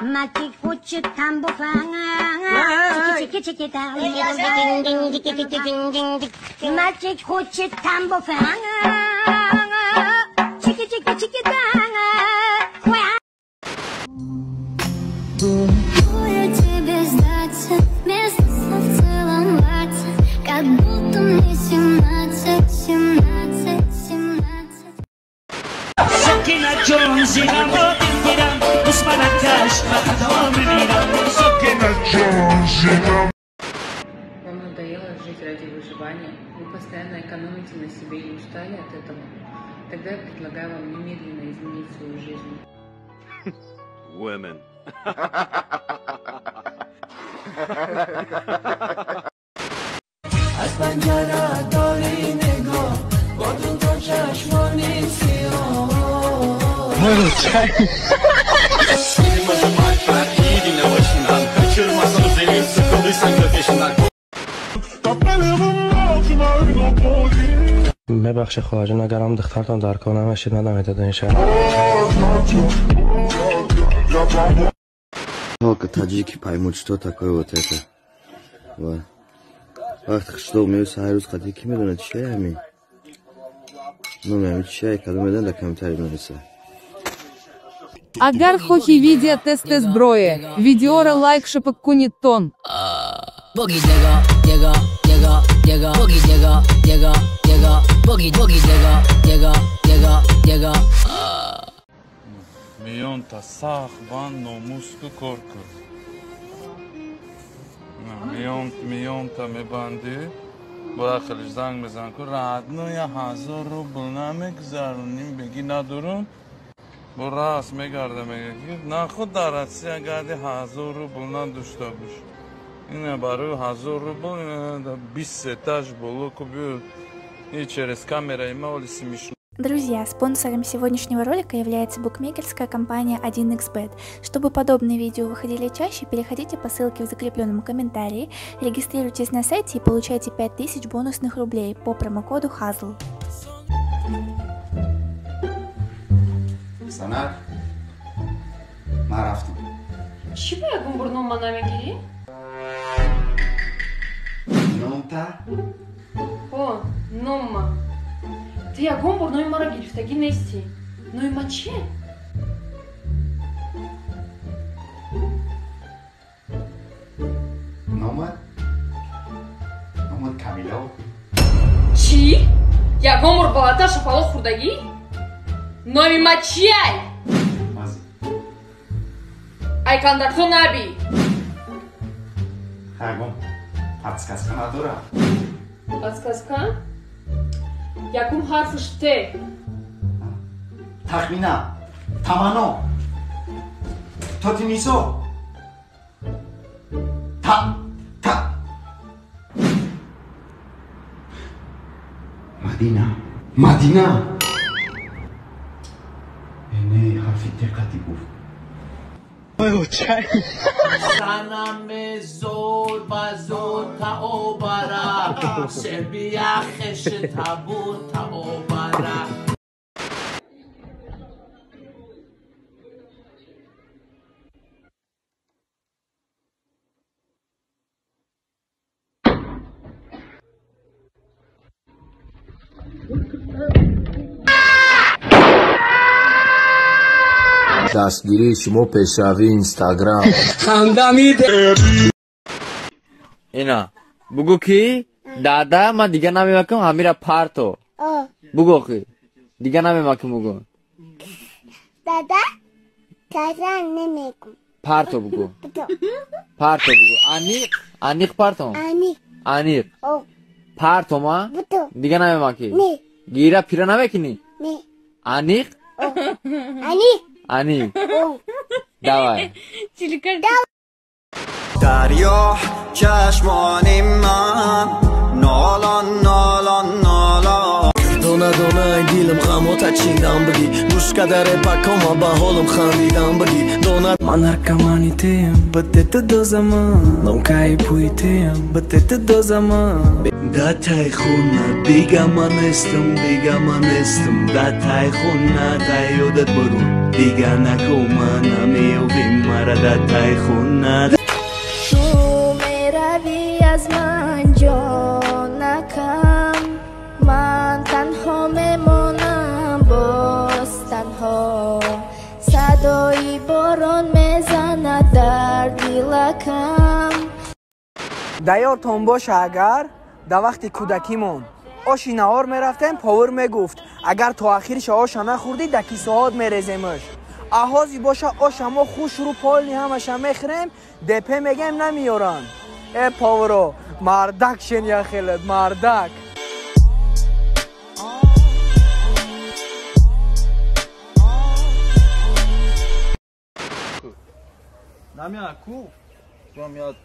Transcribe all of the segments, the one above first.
Мальчик хочет тамбуфа. Мальчик хочет тамбуфа. Чики-чики-чики-та. Я тебе сдаться, вместо слов целоваться, как будто мне 17, 17, 17. Вам надоело жить ради выживания? Вы постоянно экономите на себе и устали от этого? Тогда я предлагаю вам немедленно изменить свою жизнь. Women. از پنجره داری نگاه با دو تا چشمانی سیاه. ببخشید خواهر جان، اگرم دخترتان در کار نمیشید ندمید این شهر. Только таджики поймут, что такое вот это. Вот. Вақт қишлоқ меои саҳар рӯз қадри ки медонад чия ҳамин? Номи ҳамин чия, кадом медонад дар комментарий бинависа. Агар хохи видео тест зброи, видеора лайк шапак кунит тон. Миёнта сахт банд номуску кор кун. Миёнта мебандӣ, бояд хелиш занг мезан ку радно 1000 рубл намегзароним, беги надорум. Бо раст мегарда мега ки нахуд дар Россия гарди 1000 рубл надошта бош. Ина барои 1000 рубл 20 этаж боло ку биё и через камера има оли смешно. Друзья, спонсором сегодняшнего ролика является букмекерская компания 1xBet. Чтобы подобные видео выходили чаще, переходите по ссылке в закрепленном комментарии, регистрируйтесь на сайте и получайте 5000 бонусных рублей по промокоду HAZL. Санар, марафтам. Чего я гумбурном манамегири? Номта? О, номма. Ты ягон бор номи маро гирифтагӣ нестӣ. Номи ма чие? Номат? Номат Камило. Чӣ? Ягон бор баландтар шапалоқ хӯрдагӣ? Номи ма чиай? Ай кондакто набӣ. Ягон подсказка надорам. Подсказка? Якум ҳарфш Т. Тахмина, Тамано, Тотинисо, Та, Та. Мадина, Мадина. Не, ҳарфи Т қати гуфт. Санаме зор ба зор таобара, себия хеш табу таобара. Дастгирии шумо пешравии Инстаграм. Ина бугӯ ки дада ман дига намемакам ҳамира парто. Бугӯ ки дига намемакам бугӯ. Дада дада намекум. Парто бугӯ. Парто бугӯ. Аниқ, аниқ парто. Аниқ. Аниқ. Парто ма? Дига намемакӣ. Гира пира намекунӣ? Аниқ? Аниқ. Аниқ. Давай. Дарё чашмони ман нолон нолон нолон. Дона дона дилам ғамота чиндам бигӣ, гӯшка дар эпакома ба ҳолам хандидам бигӣ. Дона Ман наркомани тем, бтт дозама, номкаи пуи тем, бтт дозама. Датай хона дига ман нестам, дига ман нестам. Датай хона дай ёдат бурун, дига нако ман намеёвем мара. Мара дар тай хона. Ту меравӣ аз ман ҷонакам, ман танҳо мемонам боз танҳо. Садои борон мезанад дар дилакам. Да ёдтон боша, агар дар вақти кӯдакимон оши наҳор мерафтем, повар мегуфт, агар то ахирша оша нахӯрдӣ, да кисоҳот мереземаш. Аҳози боша оша мо хушрӯ полни ҳамаша мехӯрем, депе мегем намеёранд. Э поваро, мардак шен яхелет, мардак. Намеяд ку, туам яд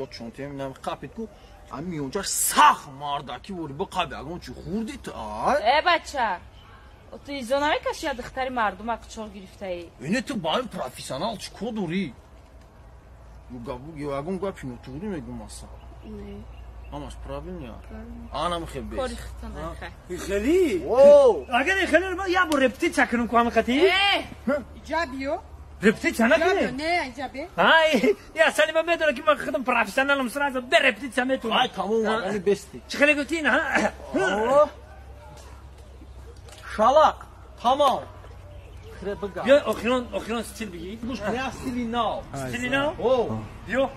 ёд шонтем, нами қапит ку, ами миёнчаш сахт мардаки вори биқаби, ягон чи хурди ту, ай? Э бача, ту изо намекаши я духтари мардума қучоқ гирифтаӣ? Ине ту ба ин профессионал чӣ кор дорӣ? Ягон гапи нотуғрӣ мегӯм аса? Ҳамаш правильно? Анам хел бес. Кори худтон нахай. Хели? Агар хели ма я бор репетитсия кунам ку ҳами қати? Э, иҷа биё. Репетитсия накунем? Не, иҷа бе. Ай, я Салима медонад ки ман худам профессионалам, сразу бе репетитсия метавонам. Ай, тамом, ани бести. Чӣ хеле гуфтӣ ина? Шалақ, тамом. Биё охирон стил бигӣ. Гӯш кун, я стили нав. Стили нав? Биё.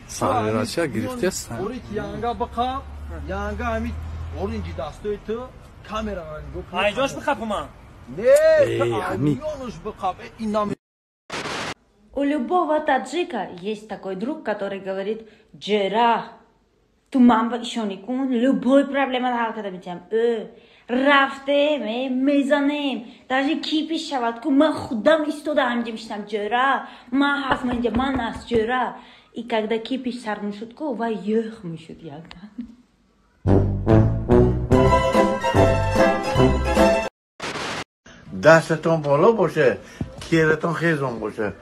Сарирача гирифтест. Ори ки янга биқаб, янга ҳами оринҷи дастои ту камера нигоҳ кун. Ай ҷош биқапу ман. Не, ту миёнаш биқаб. Ина. У любого таджика есть такой друг, который говорит: «Джера, ту мамба ишо никун, любой проблема ҳал карда метиҳам. Рафтем, мезанем, даже кипиш шавад ку, ман худам истода ҳаминҷа мешинам, ҷера, ман ҳастам инҷа, ман аст ҷера». И когда кипиш сар мешуд ку, вай ёх мешуд якдам. Дастатон боло боше, кератон хезон боше.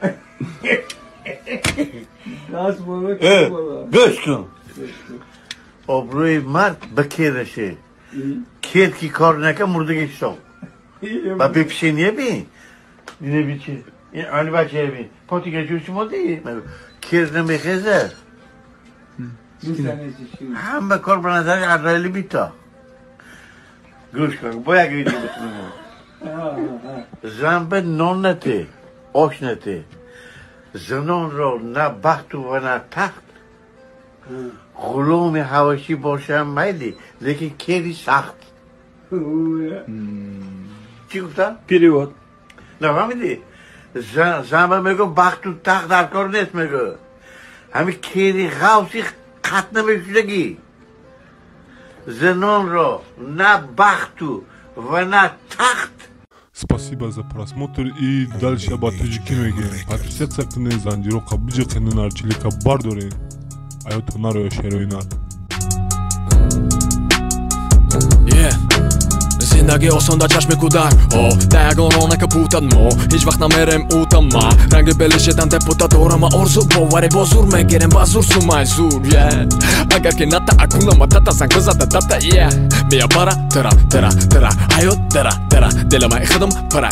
Даст боло, кер боло. Гӯш кун. Обрӯи мард ба кераше. Кер ки кор нака, мурдаги ҳисоб. Ба бепишение бин. Ине би чи? Ин ани бача бин. Потига ҷӯ шумо ди? Кер намехезад. Ҳама кор ба назари Азраили бита. Гӯш кун, бо як видео битунем. Зан ба нон нате, ош нате. Занонро на бахту ва на тахт. Ғуломи ҳавашӣ бошам майли, лекин кери сахт. Чӣ гуфтам? Перевод. Нафаҳмидӣ? Зан ба мегӯ бахту тахт дар кор нест мегӯ. Ҳами кери ғавси қатъ намешудагӣ. Занонро на бахту ва на тахт. Спасибо за просмотр и дальше ба тоҷикӣ мегӯем. Подписаться кунед, занҷироқа биҷиқену нарчилика бардоред. Аёто нароя шероина. Зиндагӣ осон дар чашми кӯдак, о да ягон ронака путад, мо ҳеҷ вақт намерем утама. Ранги белишедан депутат дорама, орзу боварӣ бо зур мегирем, ба зур сумай зур. Агар ки ната акунама тата занг бизада дата, мия бара тара тара тара ҳаёт дара дара дилама худам пара.